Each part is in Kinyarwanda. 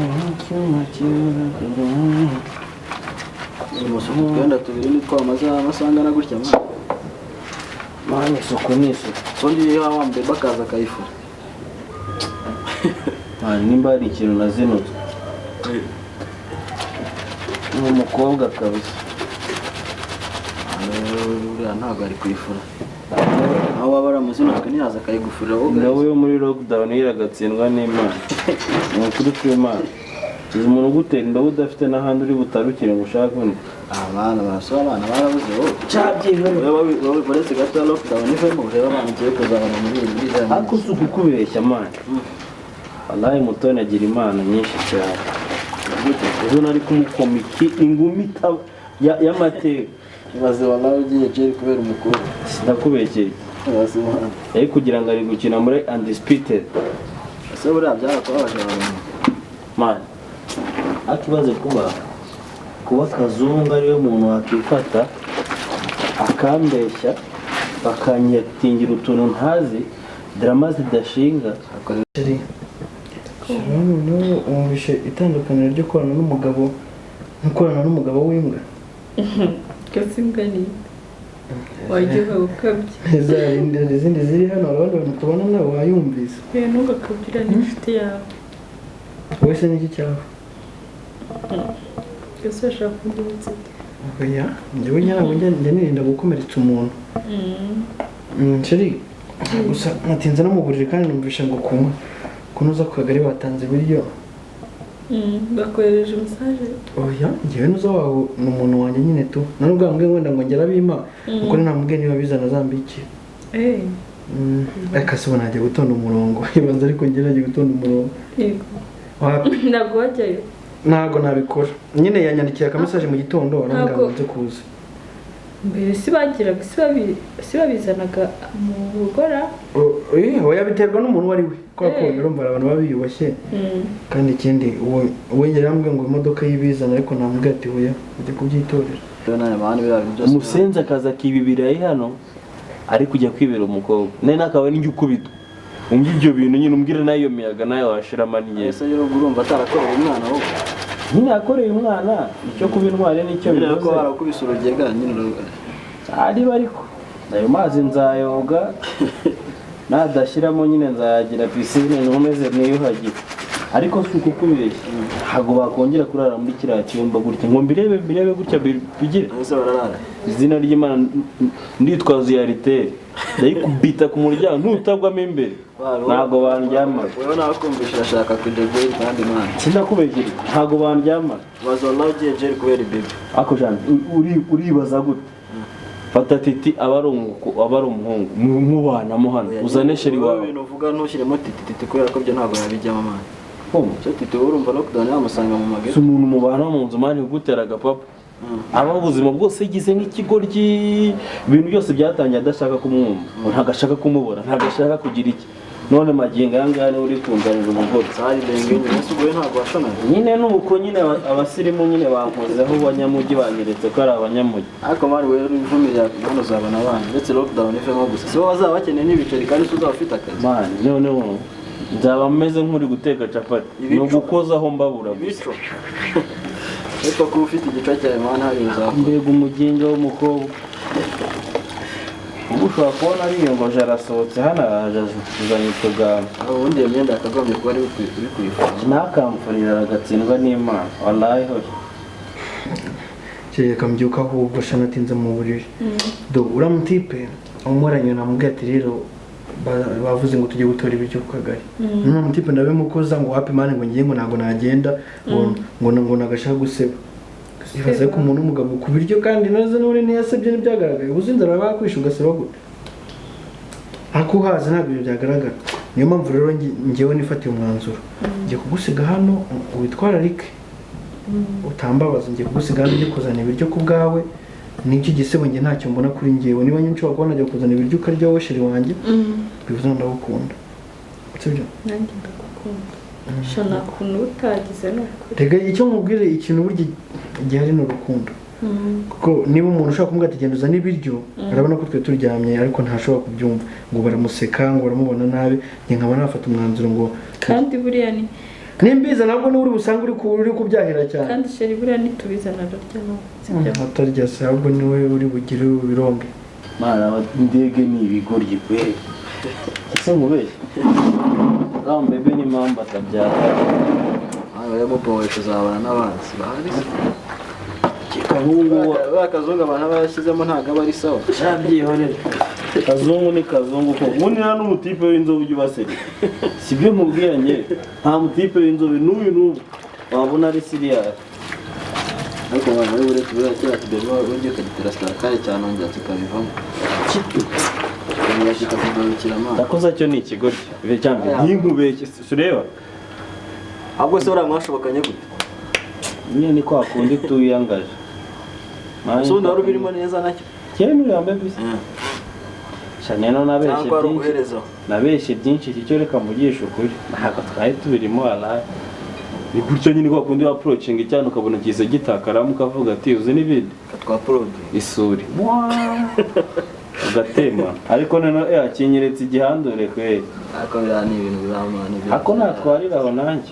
Icyuma cy'urugero. Utwenda tubiri nitwo wamaze amasaha angana gutya, mwana? Man, isuku ni isuku. Ubundi iyo wa mbeba akaza akayifura. Man, nimba hari ikintu nazinutswe ni umukobwa kabisa. Uriya ntabwo ari kuyifura. Aho waba waramuzinutswe ntiyaza akayigufurira wowe? Ingabo yo muri lockdown iragatsindwa n'Imana, ni ukuri kw'Imana. Uzi umuntu ugutera indobo udafite n'ahandi uri butarukire ngo ushake undi? Abana barasaba, abana barabuze wowe. Cyabyihorera. Wowe uretse gato ya lockdown ivemo, urebe abana ugiye kuzabona muri iriya Ariko minsi. si ukukubeshya, man, wallahi Mutoni agira imana nyinshi cyane. Ejo nari kumukoma iki ingumi y'amateka. Ibaze wallahi ugiye jail kubera umukobwa. Sinakubekeye. Ibaze, mwana. Yari kugira ngo ari gukina muri Undisputed. Ese buriya byarakubabaje abantu? Man, ariko ibaze kuba Kazungu ariwe muntu wakifata akambeshya, bakanyatingira utuntu ntazi, drama zidashinga. Chérie, noneho wumvishe itandukaniro ryo korana n'umugabo no korana n'umugabo w'imbwa? Gasi imbwa ni wajya ukabya. Hari izindi ziri hano, hari abandi bantu tubona nawe wayumvise. Yewe, ntugakabye, uriya ni inshuti yawe. Wowe se niki cyawe? Ese urashaka kundi inshuti? Oya, njyewe ntabwo njya nirinda gukomeretsa umuntu. Chérie, gusa natinze no mu buriri kandi numvishe ngo kunywa kunoza ku kagari batanze ibiryo. Bakohereje message? Oya, njyewe nuza wawe ni umuntu wanjye nyine tu, nta nubwo yambwiye wenda ngo ngera abimpa, kuko namubwiye niba bizana azambikire. Ariko se ubu najya gutonda umurongo? Ibanza ariko njye najya gutonda umurongo? Yego. Wapi. Ntabwo wajyayo? Ntabwo nabikora nyine. Yanyandikiye akamesaje mu gitondo arambwira ngo nze kuza. Mbere si bagiraga, si babizanaga mu rugora? Oya, biterwa n'umuntu uwo ari we, kubera ko urumva hari abantu baba biyubashye. Kandi ikindi, uwo we yari yambwiye ngo imodoka y'ibizana, ariko namubwiye ati: "Oya, ujya kubyitorera." Rero nawe, man, biriya bintu byose. Umusenzi akaza akiba ibirayi hano, ari kujya kwibera umukobwa none akaba n'ijya ukubitwa. Umva ibyo bintu nyine, umbwire nayo miyaga nayo washiramo n'igihe. Ese rero ubwo urumva atarakoreye umwana wowe? Nyine yakoreye umwana, icyo kuba intwari nicyo Nyine ko bivuze. barakubise urugega nyine Ariba, ariko ayo mazi nzayoga nadashyiramo nyine, nzayagira pisine nkomeze niyuhagire. Ariko si ukukubeshya, ntabwo bakongera kurara muri kiriya cyumba gutya ngo mbirebe mbirebe gutya bigire. Ese bararara? Izina ry'Imana, nditwaza iya riteri, ndayikubita ku muryango ntutagwamo imbere, ntabwo bandyamana. Wowe nawe kumvisha urashaka kujya jail kandi, mwana. Sinakubeshyera, ntabwo bandyamana. Baza wallahi ugiye jail kubera ibebe. Ariko Jean, uribaza gute? Fata Titi aba ari umuhungu mubanamo hano, uzane chérie Wowe wawe. ibintu uvuga ntushyiremo Titi. Titi kubera ko byo ntabwo yabijyamo, mwana. Kumva? Cyo Titi wowe urumva lockdown yamusanga mu magara? Si umuntu mubana mu nzu, man, ugutera agapapa, aba ubuzima bwose yigize nk'ikigoryi. Ibintu byose byatangiye adashaka kumwumva, ngo ntabwo ashaka kumubona, ntabwo ashaka kugira iki. None magingo aya ngaya niwe uri kunzanira umugore. Sari benge nyine, ese ubwo we ntabwo washonaga? Nyine nuko nyine abasirimu nyine bankozeho, abanyamujyi banyeretse ko ari abanyamujyi. Ariko man, wewe uri hano uzabona abana, ndetse lockdown ivemo gusa, si bo bazaba bakeneye n'ibiceri, kandi si uzaba ufite akazi. Man, noneho nzaba meze nk'uri guteka capati, ni Ibico. ugukozaho mbabura gusa. Ibico, ariko kuba ufite igice cyawe, man, hari uzakora. Mbega umuginga w'umukobwa! Ubu ushobora kubona ariyongoje, arasohotse hano, araje azanye utugambo. Aho ubundi iyo myenda yakagombye kuba ari uri kuyifunga. Ntakamfurira, aragatsindwa n'Imana, wallahi hoya. Kereka mbyuka ahubwo sha, natinze mu buriri. Do uriya mutipe umuranye, namubwiye ati: "Rero bavuze ngo tujye gutora ibiryo ku kagari." None mutipe ndabimukoza ngo wapi, man, ngo ngiye, ngo ntabwo nagenda, ngo nagashaka guseba. Ibaze ko umuntu w'umugabo ku biryo, kandi neza n'ubundi ntiyasebye, ntibyagaragaye. Ubuze inzara bakwishe ugaseba gute? Ariko uhaze ntabwo ibyo byagaragara. Niyo mpamvu rero ngewe nifatiye umwanzuro, ngiye kugusiga hano, witwararike utambabaza. Ngiye kugusiga hano, ujye kuzana ibiryo ku bwawe. Nicyo gisebo njye ntacyo mbona kuri ngewe. Niba nshobora kubona najya kuzana ibiryo ukarya wowe chérie wanjye, bivuze ngo ndagukunda, sibyo? Nanjye ndagukunda sha, nta kuntu utagize, ni ukuri. Rega icyo nkubwire, ikintu burya gihari ni urukundo, kuko niba umuntu ushobora kumubwira ati: "Genda uzane ibiryo," arabona ko twe turyamye, ariko ntashobora kubyumva, ngo baramuseka, ngo baramubona nabi. Njye nkaba nafata umwanzuro ngo Kandi buriya ni Nimbiza nabwo n'uri busange uri kubyahira cyane. Kandi chéri buriya nitubizana ararya nawe, sibyo? Atarya se, ahubwo niwe uri bugire ubironge. Mana, indege ni ibigoryi kweli. Ese nkubeshye? Uriya bebe ni impamvu atabyara. Hano rero muporesha uzabana n'abanzi bahari se. Keka nk'ubu ngubu Buriya kazungu abantu aba yashyizemo ntabwo aba ari sawa. Nabyihorera. Kazungu ni kazungu ko. Ubundi nta n'umutipe w'inzobe ujya ubaseka. Si byo nkubwira njye. Nta mutipe w'inzobe n'uyu n'ubu wabona ari serious. Ariko abantu bari buretse buriya kiriya kibebe waba ugiye ukagitera sitara cyane wongera kikabivamo. Kikongera kikakugarukira amazi. Ndakoze cyo ni ikigoryi. Bibe cyambere ntinkubeshye sureba. Ahubwo se uriya mwashobokanye gute? Nyine ni kwa kundi tuyangaje. Ese ubundi wari ubirimo neza nacyo? Kera nuriya mbebe se. Shaneno nabeshye Cyangwa wari byinshi. uguherezaho? Nabeshye byinshi, iki cyo reka mvugishe ukuri. Ntabwo twari tubirimo walahi. Ni gutyo nyine kwa kundi wa approaching cyane ukabona kize gitakaramo ukavuga ati uzi n'ibindi. Twa prod. Isuri. Ugatema. Ariko noneho akinyeretse igihandure kweli. Ariko biriya ni ibintu biramana. Ako natwarira aho nanjye.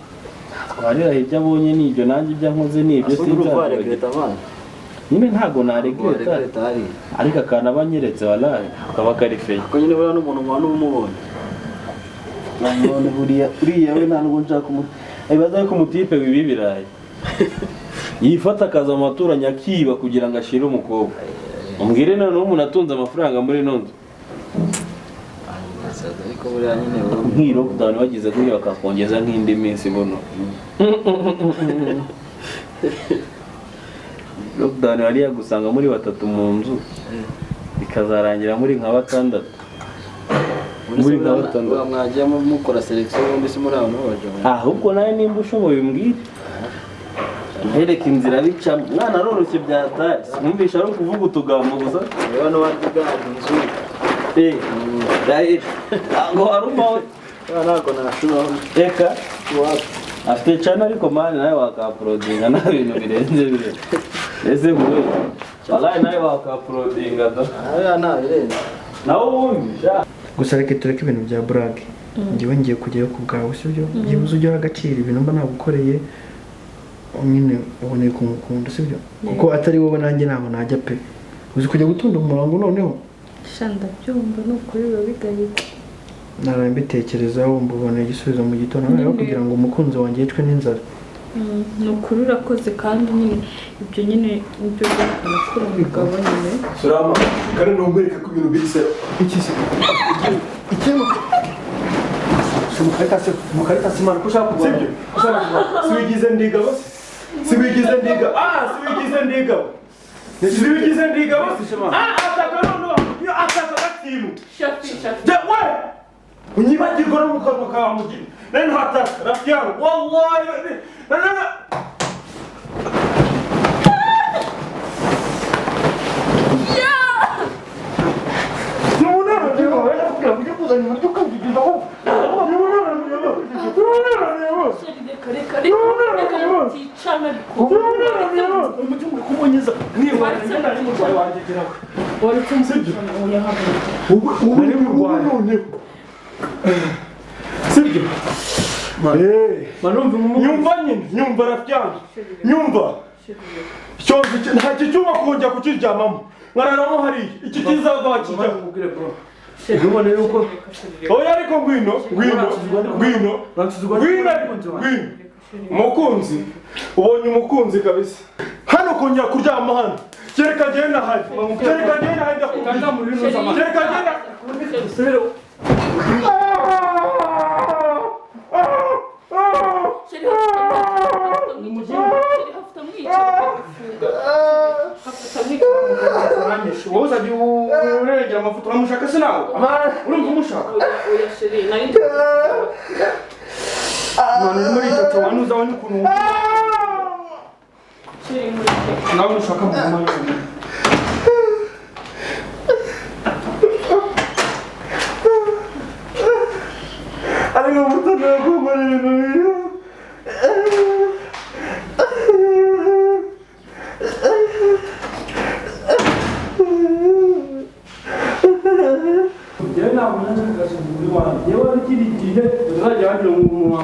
Natwarira ibyo abonye ni ibyo, nanjye ibyo ankoze ni ibyo, Asundi urumva sinzabibagirwa. waregreta abana. Nyine ntabwo naregreta. Waregreta hariya. Ariko akantu aba anyeretse walahi kaba kari feye. Ariko nyine buriya n'umuntu mubana uba umubonye. None buriya uriya we nta nubwo nshaka umu ibaza ko umutipe wiba ibirayi yifata akaza mu baturanyi akiba kugira ngo ashire umukobwa. Umbwire noneho umuntu atunze amafaranga muri ino nzu. Ariko buriya nyine wowe Nk'iyi lockdown bagize kuriya bakakongeza nk'indi minsi buno. Lockdown hariya gusanga muri batatu mu nzu bikazarangira muri nka batandatu. Muri nka batandatu. Mwagiye mukora selection ubundi si muri abantu b'abajama. Ahubwo nawe nimba ushoboye umbwire. Ntereke inzira bicamo. Mwana aroroshye byatari. Sinumvisha ari ukuvuga utugambo gusa. Reba n'uwandi bwaje inzu. Ngo arumawe. Ntabwo nashobora. Reka. Afite channel ariko mani nawe wakaprodinga nta bintu birenze bire. Ese muwe. Wallahi nawe wakaprodinga da. Ariya nta birenze. Nawe ubundi sha. Gusa reka tureke ibintu bya burage. Njyewe ngiye kujyayo ku bwawe, sibyo? Byibuze ujye uha agaciro ibintu mba nagukoreye, nyine uboneye kumukunda, sibyo? Kuko atari wowe nanjye ntaho najya pe. Uzi kujya gutunda umurongo noneho? Sha ndabyumva, ni ukuri biba bigayitse. Naraye mbitekerezaho mbuboneye igisubizo mu gitondo noneho kugira ngo umukunzi wanjye yicwe n'inzara. Ni ukuri urakoze, kandi nyine ibyo nyine nibyo byerekana ko uri umugabo nyine. Surama, kandi ntumwereke ko ibintu biri sero. Iki se? Iki mukaritasi, mukaritasi mwana ko ushaka kurwana. Sibyo? Ushaka kurwana. Siwigize ndiga bose. Siwigize ndiga. Siwigize ndiga. Siwigize ndiga bose. Ataka noneho. Iyo ataka gatimu. Shafi, Shafi. Ja, we! Unyibagirwa no mu kanwa kawe mugira. Nari ntataka, rafiki yangu. Wallahi. Na na na. Sheri, reka reka reka reka muticana ariko. Waretse muticana, oya haguruka. Ubu ni noneho. Sibyo? Manumva Nyumva nyine, nyumva rafiki yangu. Nyumva. Cyose nta kicyuma kongera kukiryamamo. Nkararamo hariya. Iki kizava kijya. Ntubone yuko Oya ariko ngwino, ngwino, ngwino. Ngwino ariko, ngwino. Umukunzi, ubonye umukunzi kabisa. Hano kongera kuryama hano. Kereka genda hari. Kereka genda hari ndakubwira. Kereka genda. Sheri, hafite hafite mwicara bakagufunga. Hafite mwicara. Wowe uzajya urengera amafoto uramushaka se nawe? Urumva umushaka? Oya, oya sheri, nari ndi Mwana urimo uritata wani uzabona ukuntu Sheri mureke. nawe ushaka mugumane. Ariko mutoni yakugura ibintu bibi. Njyewe ntabwo nanjye kugasuzugura iwanjye. Njyewe hari ikindi gihe utazajya wagira ngo umuntu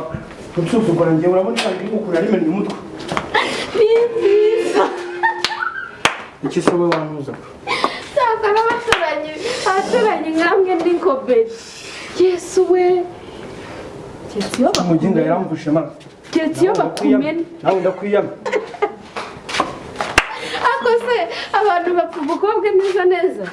Nsuzugura njye urabona kandi ukuntu ari mennye umutwe. Ni nziza. Iki se wowe wantuza? Cyakora abaturanyi abaturanyi nkamwe ni ngoberi. Yesu we. Keretse iyo Umuginga yaramvushe mara. keretse iyo bakumena. Nawe ndakwiyama. Ako se abantu bapfa umukobwa neza neza.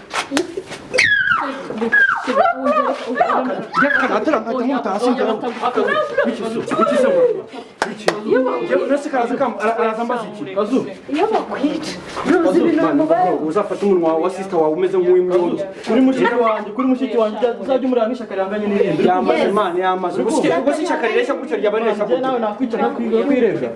Iyo bakwica uruzi ibintu bimubayeho. Uzafata umunwa wa sister wawe umeze nk'uw'imyundi. Kuri mushiki wanjye, kuri mushiki wanjye uzajya umurira nk'ishyaka rihanganye n'irindi. Yamaze Imana yamaze. Ubwo si ishyaka rireshya gutya ryaba rireshya Njye gutya. nawe nakwica nkakwirega.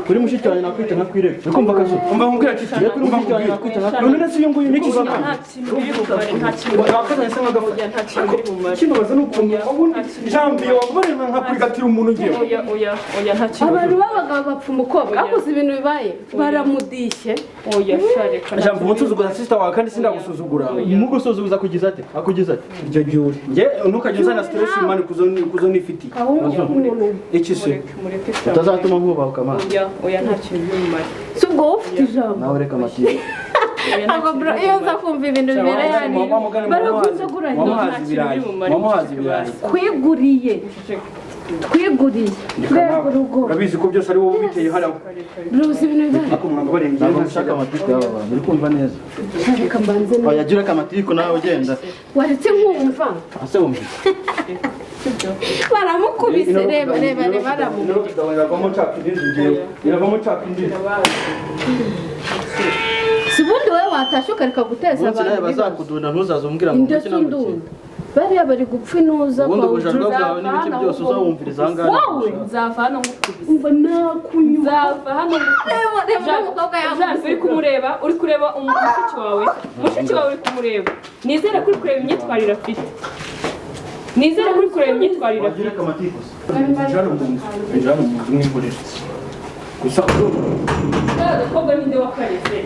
Kuri mushiki wanjye nakwica nkakwirega. Uri kumva Kazu? Umva nkubwira ati Kuri mushiki wanjye nakwica nkakwirega. None se uyu nguyu ni iki? Nta kintu biri bumare, nta kintu. Wakazanye se nk'agafu. Oya, nta kintu biri bumare. Ikibabaza ni ukuntu ubundi jambiye wakubarira nkakurigatira umuntu ngewe. Oya, oya, oya, nta kintu. Abantu b'abagabo bapfa umukobwa akoze ibintu bibaye baramudishye. Oya, sha, reka nta Jambo kintu. unsuzugura sister wawe kandi sindagusuzugira. Mugusuzuguza kugiza ate? Akugiza ate? Iryo gihe nge ntukajya uzana stress mani kuzo kuzo nifitiye. Iki se? Mureke, mureke sha. Utazatuma nkubahuka mana. Oya, oya, nta kintu biri bumare. Si ubwo wowe ufite ijambo. Nawe reka amatiku. Oya, nta Ntabwo kintu bro biri iyo bumare. nza kumva ibintu bibereye hano barakunzaguranye. Wamuhaza ibirayi. Wamuhaza ibirayi. Twiguriye twiguriye mbega urugo. Urabizi ko byose ari wowe ubiteye hariya. Ruzi ibintu bibaye. Ariko mwanga barengeye Ntabwo nshaka amatiku y'aba bantu. Uri kumva neza? Reka mbanze nawe. Oya gira akamatiku nawe ugenda. Waretse nkumva. Ase wumva. Baramukubise reba reba reba baramukubise. Iravamo nshaka indi ngewe. Iravamo nshaka indi. Si ubundi wowe watashye ukareka guteza Umunsi nawe abantu ibibazo. bazakudunda ntuzaze umbwira ngo Inda si undunda. Bariya bari gupfa inuza Ubundi kwa ubujajwa bwawe n'ibiki byose uzawumviriza aha ngaha. Wowe Nzava hano ngukubise. umva nakunyuka. Nzava hano ngukubise. Reba reba umukobwa Jean, uri kumureba, uri kureba mushiki wawe, mushiki wawe uri kumureba. Nizere ko uri kureba imyitwarire afite. Nizere ko uri kureba imyitwarire afite. Wagira akamatiku se. Injira mu nzu. Injira mu nzu mwihorere. Gusa Kariya gakobwa ninde wakareze?